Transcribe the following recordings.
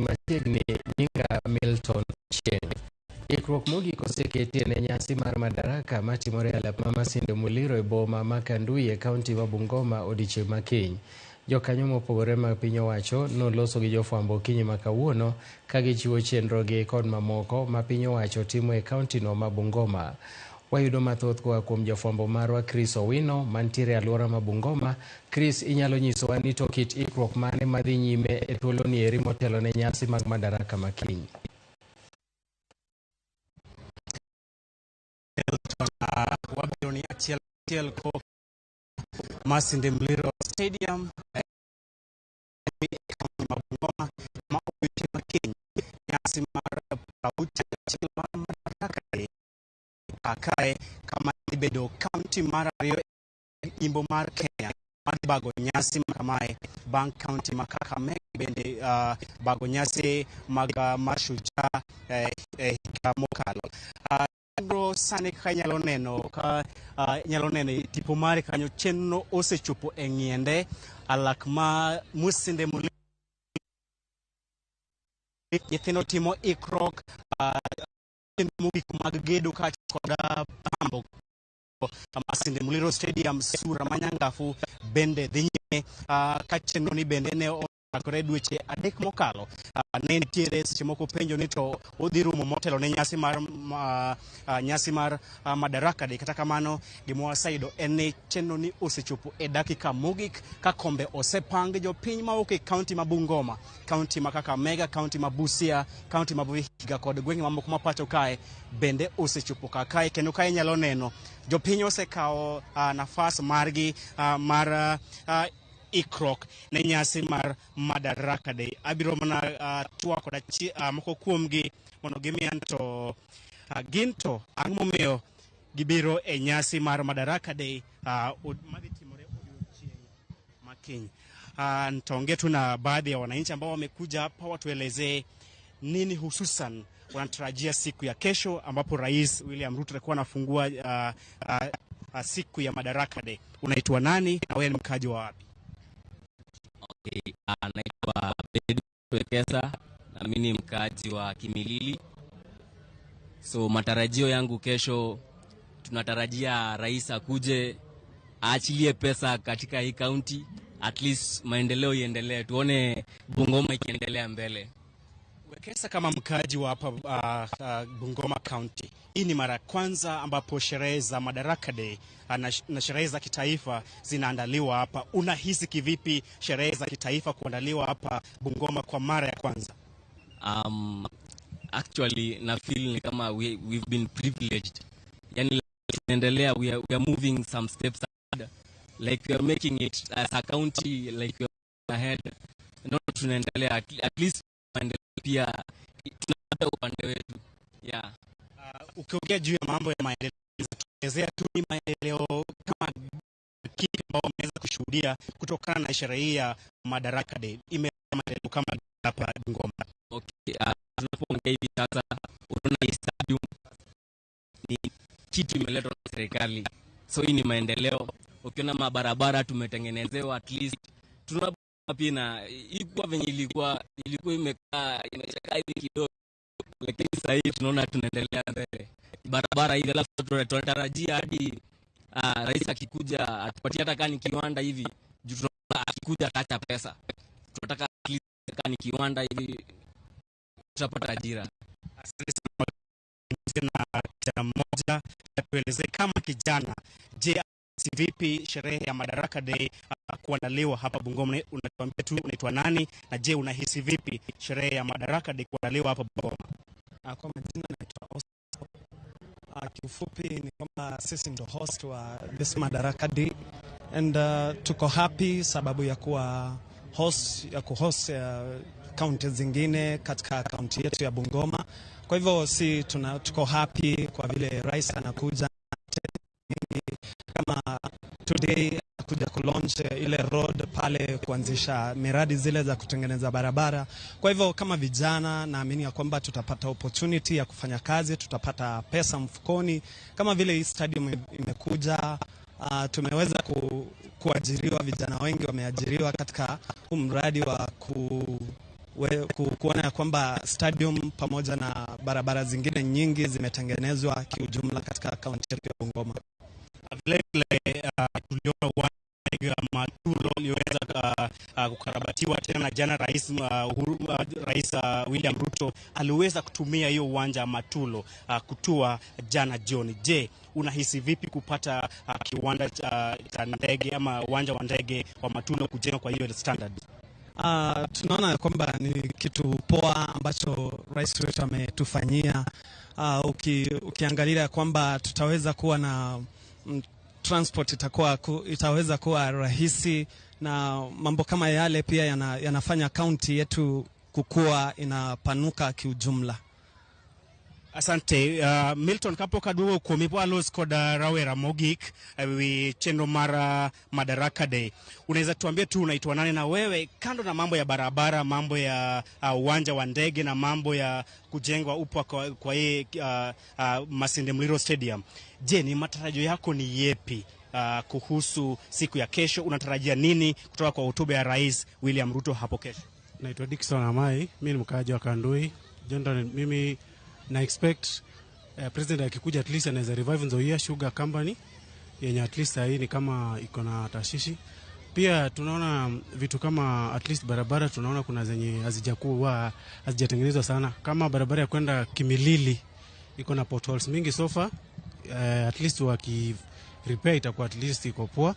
Machiegni nyinga Milton Ochieng. Ikruok mogik oseketie ne nyasi mar Madaraka matimore e alap ma Masinde Muliro e boma ma Kanduyi e kaunti ma Bungoma odiochieng' ma kiny. Jokanyo mopogore mag piny owacho noloso gi jofwambo okinyi ma kawuono ka gichiwo chenrogi kod mamoko ma piny owacho timo e kauntino ma Bungoma. Wayudo mathoth koa kuom jafwambo marwa Chris Owino mantiere e alwora ma Bungoma. Chris, inyalo nyisowa ni to kit ikruok mane madhi nyime e thuoloni eri motelo ne nyasi mag Madaraka ma kiny? Wabiro ni achiel achiel ko Masinde Muliro Stadium e kaunti ma Bungoma ma odiochieng' ma kiny nyasi mar 61 mar Madaraka Day kae kama dhi bedo kaunti mar ariyo e imbo mar Kenya mar bago nyasi ma kamae bang' kaunti ma Kakamega bende bago nyasi mag Mashujaa higa mokalo. Chenro sani kaka inyalo neno ka inyalo neno e tipo mari kanyo, chenro osechopo e ng'iende alak ma Masinde Muliro. Nyithindo timo ikruok chenro mogik mag gedo kaachiel kod pambo Masinde Muliro Stadium sura manyangafu bende dhi nyime ka chenro ni bende ne ochakore dweche 3 mokalo. Ne nitiere seche moko penjo ni to odhi rumo motelo ne nyasi mar Madaraka Day. Kata kamano, gima waseyudo en ni chenro ni osechopo e dakika mogik ka kombe osepang. Jopiny mawuok e kaunti ma Bungoma, kaunti ma Kakamega, kaunti ma Busia, kaunti ma Vihiga kod gwenge mamoko ma pacho kae bende osechopo kar kae, kendo ka inyalo neno jopiny osekawo nafas margi mar ikruok ne nyasi mar Madaraka Day. Abiro mana twak kod moko kuomgi mondo gimiya to gin to ang'o momiyo gibiro e nyasi mar Madaraka Day madhi timore odiochieng' ma kiny. Nitaongea tu na baadhi ya wananchi ambao wamekuja hapa watuelezee nini hususan wanatarajia siku ya kesho ambapo Rais William Ruto atakuwa anafungua siku ya Madaraka Day. Unaitwa nani na wewe ni mkaji wa wapi? Okay, naitwa Benedict Wekesa na mimi ni mkaaji wa Kimilili. So matarajio yangu kesho, tunatarajia rais akuje aachilie pesa katika hii county, at least maendeleo iendelee, tuone Bungoma ikiendelea mbele. Wekesa, kama mkaaji wa hapa Bungoma County, hii ni mara ya kwanza ambapo sherehe za Madaraka Day na sherehe za kitaifa zinaandaliwa hapa. Unahisi kivipi sherehe za kitaifa kuandaliwa hapa Bungoma kwa mara ya kwanza? Actually na feel ni kama we've been privileged, yani tunaendelea, we are moving some steps ahead, like we are making it as a county, like we are ahead, not tunaendelea at least maendeleo pia tunaenda upande wetu, yeah. Ukiongea juu ya mambo ya maendeleo, tuelezea tu ni maendeleo kama kipi ambao umeweza kushuhudia kutokana na sherehe hii ya Madaraka Day? Ime maendeleo kama hapa Bungoma? Okay, tunapoongea hivi sasa unaona hii stadium ni kitu imeletwa na serikali, so hii ni maendeleo. Ukiona mabarabara tumetengenezewa, at least tuna pia na ilikuwa venye ilikuwa imekaa imechakaa hivi kidogo, lakini sasa hivi tunaona tunaendelea mbele barabara hivi, alafu tunatarajia hadi rais akikuja atupatie hata kaa ni kiwanda hivi, juu tunaona akikuja ataacha pesa. Tunataka at least kaa ni kiwanda hivi tutapata ajira. Asante sana. Na kijana mmoja atuelezee kama kijana, je, si vipi sherehe ya Madaraka Day kuandaliwa hapa Bungoma? Unatuambia tu unaitwa nani na je, unahisi vipi sherehe ya Madaraka Day kuandaliwa hapa Bungoma? Kwa majina naitwa Oscar. Kiufupi ni kwamba sisi ndo host wa this Madaraka Day and tuko happy sababu ya kuwa host, ya kuhost kaunti zingine katika kaunti yetu ya Bungoma. Kwa hivyo si tuko happy kwa vile rais anakuja kama today kuja kulaunch ile road pale, kuanzisha miradi zile za kutengeneza barabara. Kwa hivyo kama vijana, naamini ya kwamba tutapata opportunity ya kufanya kazi, tutapata pesa mfukoni, kama vile hii stadium imekuja. Tumeweza kuajiriwa, vijana wengi wameajiriwa katika huu mradi wa Kuona ya kwamba stadium pamoja na barabara zingine nyingi zimetengenezwa kiujumla katika kaunti yetu ya Bungoma. Vilevile tuliona uwanja wa Matulo uliweza kukarabatiwa tena jana. Rais William Ruto aliweza kutumia hiyo uwanja wa Matulo kutua jana jioni. Je, unahisi vipi kupata kiwanda cha ndege ama uwanja wa ndege wa Matulo kujengwa kwa hiyo standard? Tunaona ya kwamba ni kitu poa ambacho rais wetu ametufanyia. Ukiangalia kwamba tutaweza kuwa na transport itaweza kuwa rahisi na mambo kama yale pia yanafanya kaunti yetu kukua, inapanuka kiujumla. Asante Milton. Kapok aduogo kuomi, po alos kod rawera mogik ewi chenro mar Madaraka Day. Unaweza tuambia tu unaitwa nani, na wewe, kando na mambo ya barabara, mambo ya uwanja wa ndege na mambo ya kujengwa upya kwa hii Masinde Muliro Stadium, je, ni matarajio yako ni yepi kuhusu siku ya kesho? Unatarajia nini kutoka kwa hotuba ya Rais William Ruto hapo kesho? Naitwa Dickson Amai, mi ni mkaaji wa Kandui. General, mimi na expect president akikuja at least anaweza revive Nzoia Sugar Company yenye at least sahii ni kama iko na tashishi. Pia tunaona vitu kama at least barabara, tunaona kuna zenye hazijakuwa hazijatengenezwa sana, kama barabara ya kwenda Kimilili iko na potholes mingi so far. At least waki repair itakuwa at least iko poa.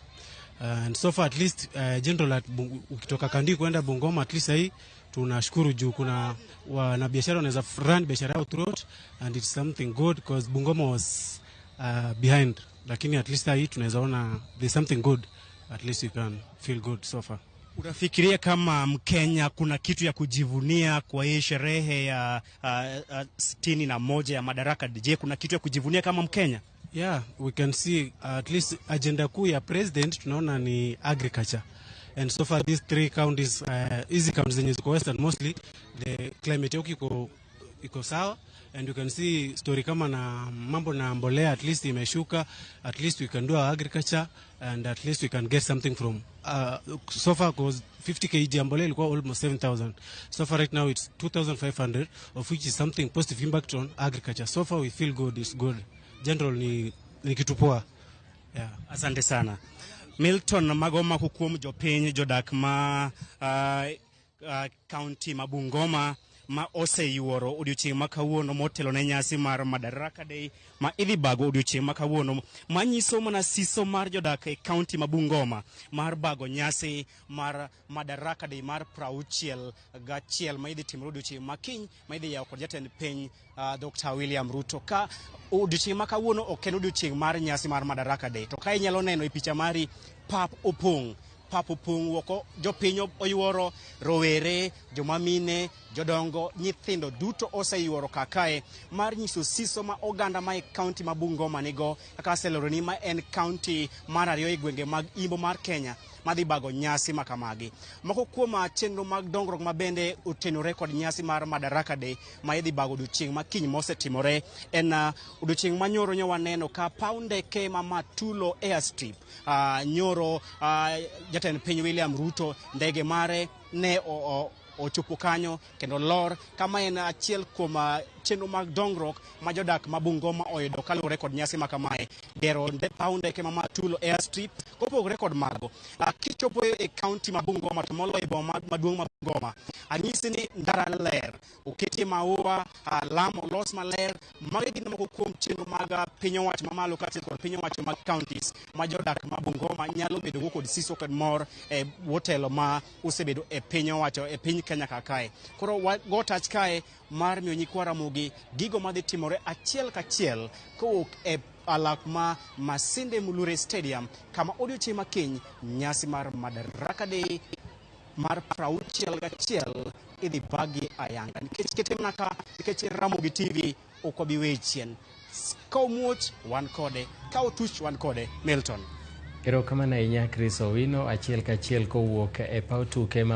And so far at least general ukitoka Kandui kwenda Bungoma, at least sahii tunashukuru juu kuna wanabiashara wanaweza run biashara yao throughout, and it's something good because Bungoma was behind, lakini at least sahii tunaweza ona there's something good, at least you can feel good so far. Unafikiria kama Mkenya kuna kitu ya kujivunia kwa hii sherehe ya 61 ya Madaraka? Je, kuna kitu ya kujivunia kama Mkenya? Yeah, we can see at least agenda kuu ya president tunaona ni agriculture. And so far these three counties, hizi counties zenye ziko western, mostly the climate yako iko sawa, and you can see story kama na mambo na mbolea at least imeshuka, at least we can do our agriculture and at least we can get something from so far, cause 50 kg ya mbolea ilikuwa almost 7000, so far right now it's 2500, of which is something positive impact on agriculture. So far we feel good, it's good. General ni kitu poa, yeah. Asante sana Milton Magoma kuom jopiny jodak ma kaunti ma Bungoma ma oseyuoro odiochieng' ma kawuono motelo ne nyasi mar Madaraka Day ma idhi bago odiochieng' ma kawuono, manyiso mana siso mar jodak e kaunti ma Bungoma mar bago nyasi mar Madaraka Day mar 61 ma idhi timore odiochieng' ma kiny, ma idhi yawo kod jatend piny Dr. William Ruto. Ka odiochieng' ma kawuono ok en odiochieng' mar nyasi mar Madaraka Day, to ka inyalo neno e picha mari, pap opong', pap opong' oko, jopiny oyuoro, rowere, joma mine, jodongo, nyithindo duto oseyuoro kakae mar nyiso siso ma oganda ma e kaunti ma Bungoma nigo, kaka aselero ni ma en kaunti mar ariyo e gwenge mag imbo mar Kenya madhi bago nyasi makamagi. Moko kuom chenro mag dongruok ma bende otenore kod nyasi mar Madaraka Day ma idhi bago odiochieng' ma kiny mosetimore en odiochieng' manyoro nyo waneno ka paw ndeke ma Matulo Airstrip nyoro jatend piny William Ruto ndege mare ne ochopo kanyo kendo lor kama en achiel kuom chenro mag dongruok ma jodak ma Bungoma oyudo kaluwore kod nyasi ma kamae, gero paw ndeke ma Matulo Airstrip. Kopogore kod mago, kichopo e kaunti ma Bungoma, to moloyo e boma maduong' ma Bungoma, anyisi ni ndara ler, oketie maua, lam olos maler. Magi gin moko kuom chenro mag piny owacho mamalo kaachiel kod piny owacho mag counties ma jodak ma Bungoma nyalo bedo go kod siso kod mor e wotelo ma osebedo e piny owacho e piny Kenya kakae. Koro go tach kae mar miyo nyikwa Ramogi gigo madhi timore achiel kachiel kowuok e alak ma Masinde Mulure Stadium, kama odiochieng' ma kiny nyasi mar Madaraka Day mar 61 idhi bagi ayanga. Nikech kete mana ka, nikech Ramogi TV ok wabi weyi chien. Ka omuoch wan kode, ka otuch wan kode. Milton. Erokamano ahinya Chris Owino, achiel kachiel kowuok e paw tuke ma